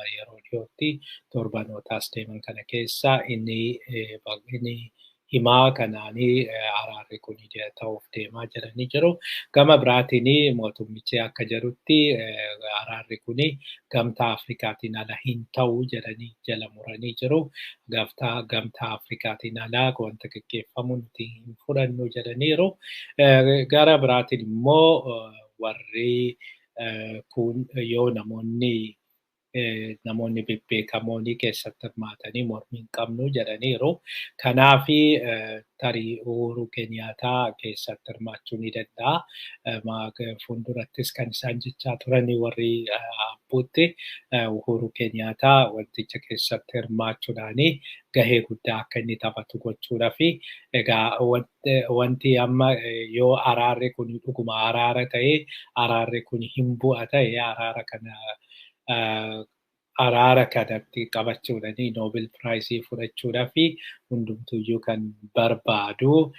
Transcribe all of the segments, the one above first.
Amma yeroo dhiyootti torbanootaas deeman kana keessa inni himaa kanaanii araarri kun ta'uuf deemaa jedhanii jiru. Gama biraatiin mootummichi akka jedhutti araarri kun gamtaa Afrikaatiin ala hin ta'u jedhanii jala muranii jiru. Gamtaa Afrikaatiin ala wanta gaggeeffamu nuti hin fudhannu jedhaniiru. Gara biraatiin immoo warri kun yoo namoonni bebbeekamoon keessatti hirmaatanii mormii hin qabnu jedhaniiru. Kanaaf tarii Uhuru Keniyaataa keessatti hirmaachuu ni danda'a. Fuuldurattis kan isaan jechaa turanii warri abbuutti Uhuru Keniyaataa wanticha keessatti hirmaachuudhaani gahee guddaa akka inni taphatu gochuudhaa fi egaa wanti amma yoo araarri kun dhuguma araara ta'ee, araarri kun hin bu'a ta'e, araara kana araara kanatti qabachuudhaani Noobel Piraayizii fudhachuudhaa fi hundumtuyyuu kan barbaadu.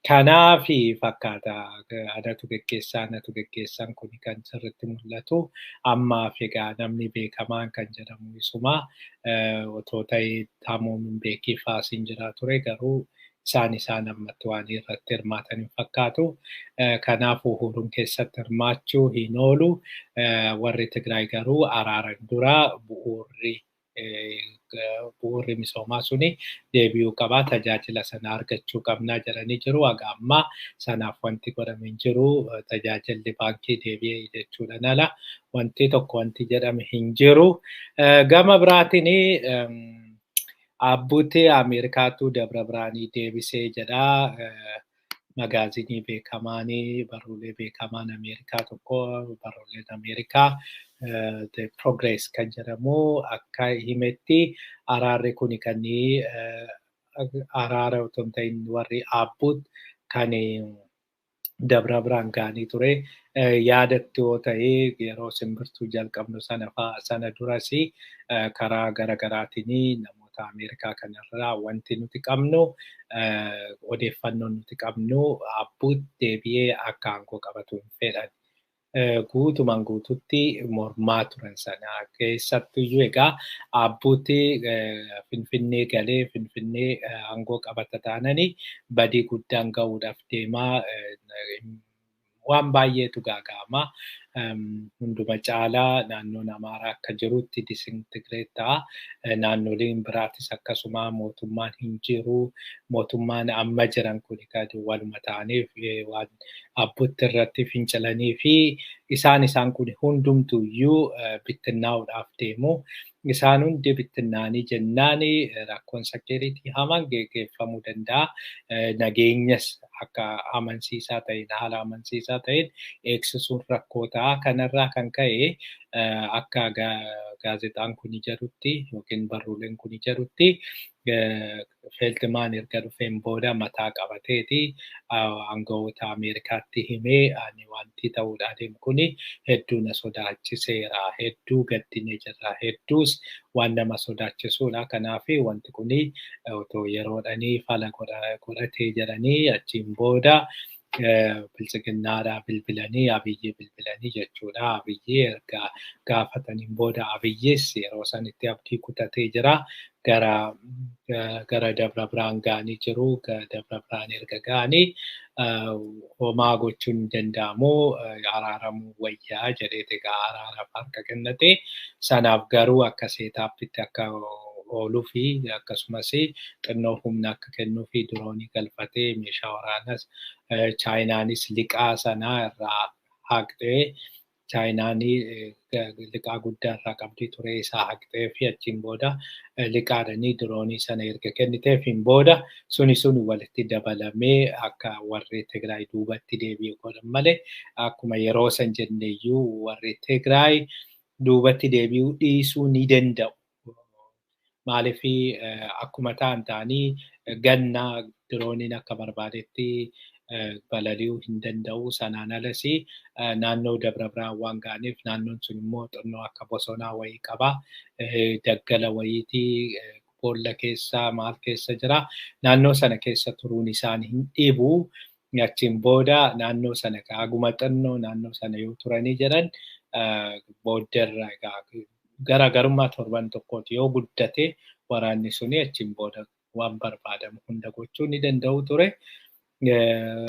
Kanaaf fakkaata anatu geggeessaan kun kan sirriitti mul'atu. Ammaaf egaa namni beekamaan kan jedhamu isuma otoo ta'ee Taamoon Beekii fa'aas hin jira ture, garuu isaan ammatti waan irratti hirmaatan hin fakkaatu. Kanaaf Uhuruun keessatti hirmaachuu hin oolu. Warri Tigraay garuu araaran dura bu'uurri misoomaa suni deebi'uu qaba. Tajaajila sana argachuu qabnaa jedhanii jiru. Haga ammaa sanaaf wanti godhame hin jiru. Tajaajilli baankii deebi'ee jechuudhaan ala wanti tokko wanti jedhame hin jiru. Gama biraatiin abbuutti Ameerikaatu Dabra Biraanii deebisee jedha. Magaazinii beekamaanii barruulee beekamaan Ameerikaa tokko, barruuleen Ameerikaa The Progress kan jedhamu akka himetti, araarri kun kan araara otoo hin ta'in warri abbuut kan Dabra Biraan ga'anii ture. Yaadatti yoo ta'e, yeroo simbirtuu jalqabnu sana fa'aa sana duras karaa garaagaraatiin namoota Ameerikaa kanarraa wanti nuti qabnu, odeeffannoon nuti qabnu, abbuut deebi'ee akka aangoo qabatu hin fedhan. Guutumaan guututti mormaa turan sana keessattuyyuu egaa abbuutti Finfinnee galee Finfinnee aangoo qabata taananii badii guddaan ga'uudhaaf deemaa, waan baay'eetu gaaga'ama. Hunduma caalaa naannoon Amaaraa akka jirutti disintegrate ta'a. Naannoleen biraatis akkasuma mootummaan hin jiru. Mootummaan amma jiran kun kan waluma ta'aniif waan abbuutti irratti fincilanii fi isaan kun hundumtuyyuu bittinnaa'uudhaaf deemu. Isaan hundi bittinnaanii jennaan rakkoon security hamaan geggeeffamuu danda'a. Nageenyas akka amansiisaa ta'een, haala amansiisaa ta'een eegsisuun rakkoo ta'a. Kanarraa kan ka'e akka gaazexaan kun jedhutti yookiin barruuleen kun jedhutti, Feeltimaan erga dhufeen booda mataa qabateeti aangawoota Ameerikaatti himee, ani wanti ta'uudhaa deemu kuni hedduu na sodaachiseera, hedduu gaddinee jirra, hedduus waan nama sodaachisuudha. Kanaaf wanti kuni otoo yeroodhanii fala godhatee jedhanii achiin booda biltsiginnaadhaa bilbilanii, Abiyyi bilbilanii jechuudha. Abiyyi erga gaafataniin booda Abiyyis yeroo sanitti abdii kutatee jira. Gara Dabra Biraan ga'anii jiru. Dabra Biraan erga ga'anii homaa gochuun hin danda'amu, araaramuu wayyaa jedheet egaa araaraaf harka kennate. Sanaaf garuu akka setupitti akka ooluu fi akkasumas xinnoo humna akka kennuu fi diroonii galfatee meeshaa waraanas Chaayinaanis liqaa sanaa irraa haqxee, Chaayinaanii liqaa guddaa irraa qabdii ture isaa haqxee fi achiin booda liqaadhanii diroonii sana erga kenniteefiin booda suni walitti dabalamee akka warri Tigraay duubatti deebi'u godhan malee, akkuma yeroo san jenneeyyuu warri Tigraay duubatti deebi'uu dhiisuu ni danda'u. Maaliif akkuma ta'an ta'anii ganna dirooniin akka barbaadetti balali'uu hin danda'u. Sanaan alas naannoo Dabra Biraan waan ga'aniif naannoon sun immoo xinnoo akka bosonaa wayii qaba. Daggala wayiitii boolla keessa maal keessa jira. Naannoo sana keessa turuun isaan hin dhibu. Achiin booda naannoo sana haguma xinnoo naannoo sana yoo turanii jedhan booddeerra egaa Garaagarummaa torban tokkooti yoo guddate waraanni suni achiin booda waan barbaadamu hunda gochuu ni danda'u ture.